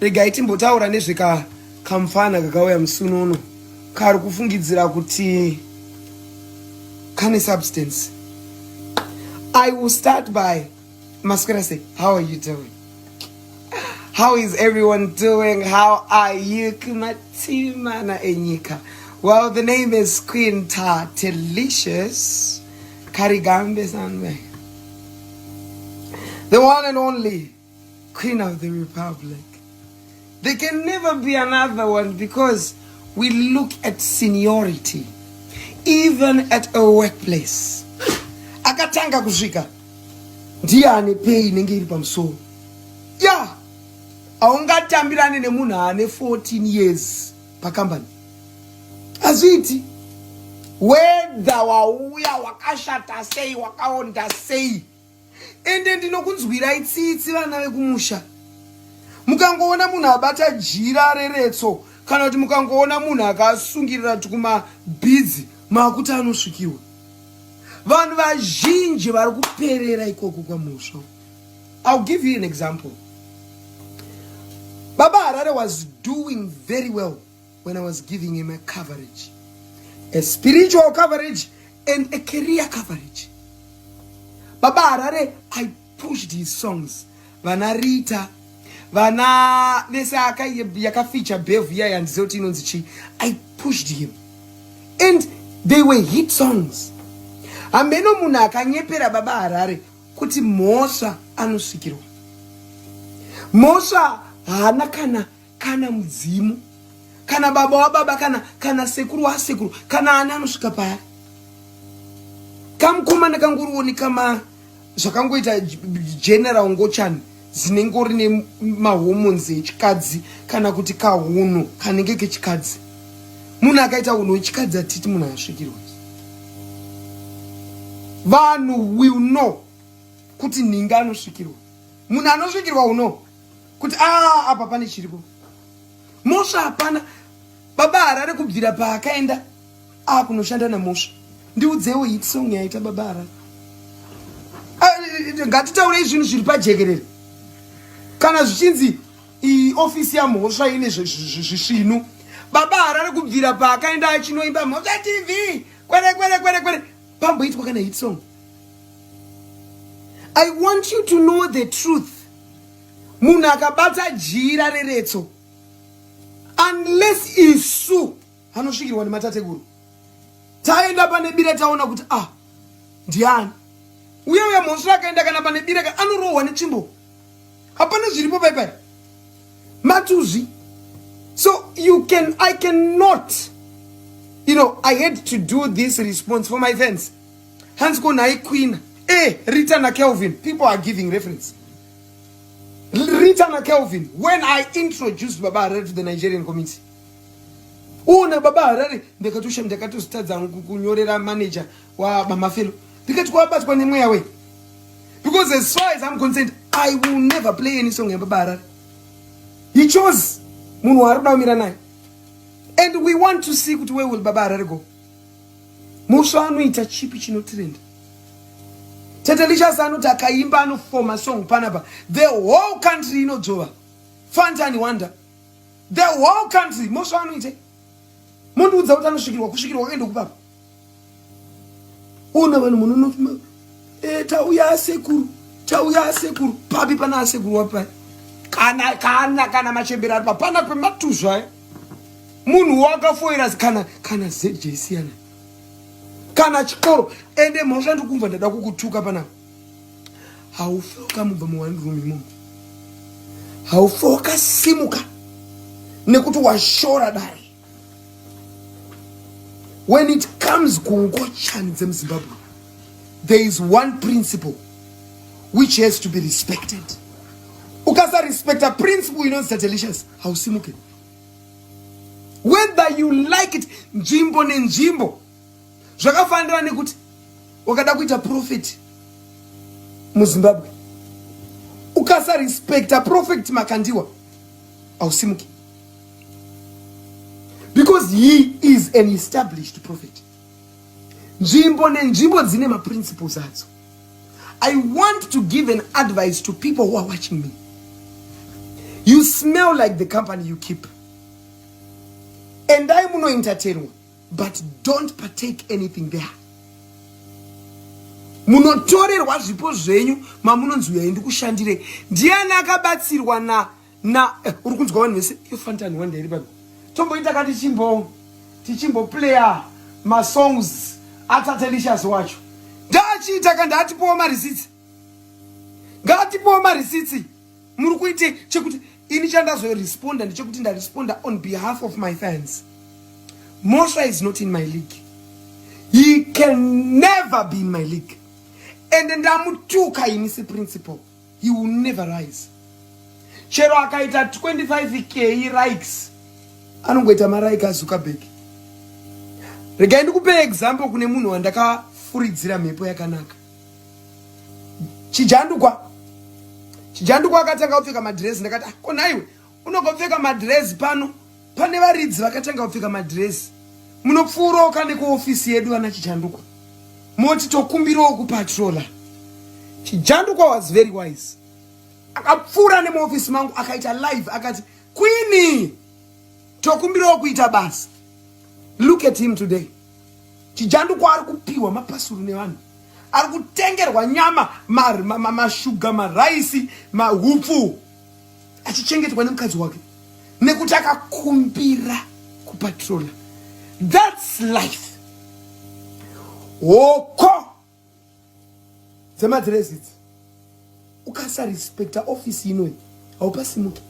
Regai timbotaura nezveka kamfana kakauya musi unono kari kufungidzira kuti kane substance. I will start by maswera sei? How are you doing? How is everyone doing? How are you, kumatimana enyika? Well, the name is Queen Tatelicious Karigambe Sanwe, the one and only Queen of the Republic. There can never be another one because we look at seniority even at a workplace. Akatanga kusvika ndiye ane pay inenge iri pamusoro. Ya, haungatambirane nemunhu ane 14 years pakambani, hazviiti. Whether wauya wakashata sei, wakaonda sei, ende ndinokunzwirai tsitsi vana vekumusha. Mukangoona munhu abata jira reretso kana kuti mukangoona munhu akasungirira kumabhidzi, maakuti anosvikiwa. Vanhu vazhinji vari kuperera ikoko kwaMhosva. I'll give you an example. Baba Harare was doing very well when I was giving him a coverage, a spiritual coverage and a career coverage. Baba Harare, I pushed his songs, vana Rita, vana vese yakafeature Bev iya, yandiziva kuti inonzi chii. I pushed him and they were hit songs. Hameno munhu akanyepera Baba Harare kuti Mhosva anosvikirwa. Mhosva haana kana mudzimu, kana baba wababa, kana sekuru wasekuru, kana ana anosvika paari. Kamukomana kangorioni kama zvakangoita general ngochani zinengori nemahormones echikadzi kana kuti kahunhu kanenge kechikadzi. Munhu akaita unhu hwechikadzi, hatiti munhu asvikirwa. Vanhu will know kuti nhinga anosvikirwa. Munhu anosvikirwa uno kuti a apa pane chiripo. Mhosva hapana. Baba Harare kubvira paakaenda akunoshanda naMhosva, ndiudzewo hit song yaita Baba Harare. Ngatitaurei zvinhu zviri pajekerere. Kana zvichinzi ofisi yaMhosva ine zvisvinu, Baba Harare kubvira paakaenda achinoimba Mhosva TV, kwere kwere kwere kwere, pamboitwa kana hit song? I want you to know the truth. Munhu akabata jira reretso, unless isu anosvikirwa nematateguru taenda pane bira, taona kuti ah, ndiani uye uye. Mhosva akaenda kana pane bira, anorohwa netsvimbo. Hapana zviripo paipai, matuzvi. So you can I cannot, I had to do this response for my fans. Hanzi ko nhai Queen, e Rita naKelvin, people are giving reference Rita naKelvin. When I introduced Baba Harare to the Nigerian community, una Baba Harare, ndakatosha, ndakatozitadza kunyorera manager wabamafelo, ndikati kwabatwa nemweya wei, because as far as I'm concerned, I will never play any song yaBaba Harare. He chose munhu waari kuda kumira naye and we want to see kuti where will Baba Harare go. Mhosva anoita chipi chinotrenda? Tatelicious anoti akaimba, anofoma song panapa, the whole country inodzvova. Fantani Wonder, the whole country. Mhosva anoite, mundiudza kuti anosvikirwa? Kusvikirwa kwakaenda kupapa? Una vanhu munono tauya asekuru, tauya asekuru. Papi pana asekuru wapai? Kana machembera ari papana pematuzva aya. Munhu wakafoira kana ZJC yana kana chikoro. Ende Mhosva, ndikumva ndada kukutuka panapa. Haufe wakamubva muone room imomo, haufe wakasimuka nekuti washora dare. When it comes kungochani dzemuZimbabwe, there is one principle which has to be respected. Ukasarespecta principle inonzi Tatelicious, hausimuke, whether you like it. Nzvimbo nenzvimbo zvakafanira nekuti wakada kuita prophet muZimbabwe, ukasarespecta Prophet Makandiwa, hausimuki, because he is an established prophet. Nzvimbo nenzvimbo dzine maprinciples adzo. I want to give an advice to people who are watching me. You smell like the company you keep. Endai munoentertainwa, but don't partake anything there. Munotorerwa zvipo zvenyu mamunonzi uyai ndikushandire. Ndiani akabatsirwa na na eh, uri kunzwa vanhu vese iyo Fantan Wonder iri pano. Tomboita ka tichimbo tichimboplaya masongs aTatelicious wacho. Ndachiita ka ndatipowo marisitsi. Ngatipowo marisitsi. Muri kuite chekuti ini chandazoresponda ndechekuti ndaresponda on behalf of my fans. Mosha is not in my league. He can never be in my league. And ndamutuka ini seprinciple. He will never rise. Chero akaita 25K likes anongoita maraika aZuckerberg. Regai ndikupe example kune munhu wandakafuridzira mhepo yakanaka. Chijandukwa. Chijandukwa akatanga kupfeka madress, ndakati ah, ko nhaiwe unogopfeka madress pano pane varidzi vakatanga kupfeka madress, munopfuurawo kane kuofisi yedu vana Chijandukwa, moti tokumbirawo kupatrola. Chijandukwa was very wise, akapfuura nemuofisi mangu akaita live akati, "Queen, tokumbirawo kuita basa." Look at him today. Chijandukwa ari kupiwa mapasuru nevanhu, ari kutengerwa nyama, mashuga, maraisi, mahupfu, achichengetwa nemukadzi wake nekuti akakumbira kupatrola. That's life. Hoko dzemadhirezi idzi, ukasarespekta ofisi inoyi haupasimuki.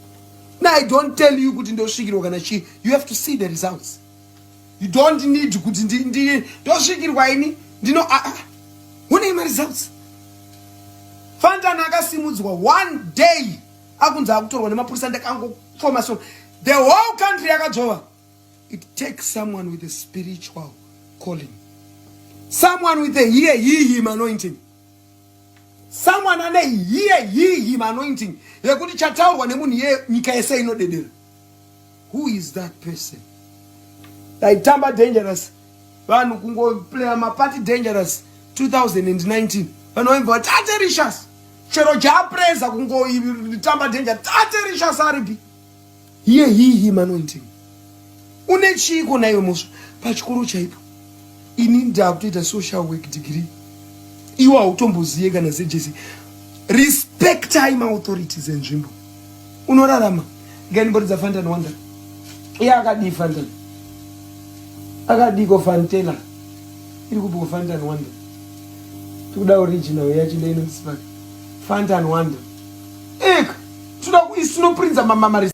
Now I don't tell you kuti ndosvikirwa kana chii. You have to see the results. You don't need kuti ndosvikirwa ini ndino ah, ah. Unei maresults? Fantan akasimudzwa one day akunzi akutorwa nemapurisa, ndakangofoma so the whole country yakadzvova. It takes someone with a spiritual calling, someone with a hear ye him anointing, someone ane hear ye him anointing yekuti chataurwa nemunhu iye nyika yese inodedera. Who is that person? Taitamba dangerous, vanhu kungoplaya mapati dangerous 2019, vanhu vaibva Tatelicious, chero japreza kungotamba danger, Tatelicious aripi? Hear ye him anointing. Une chiiko naiwe Mosva pachikoro chaipo? Ini ndakutoita social work degree, iwo hautomboziye kana ZJC. Respectai maauthorities enzvimbo, unorarama. Ngandimboridza Fantan Wonder. Iye akadii Fantan? Akadiko Fantela iri kupi? Fantan Wonder tikuda original yacho ndeinonzipaka Fantan Wonder. Eka toda isu tinoprinza.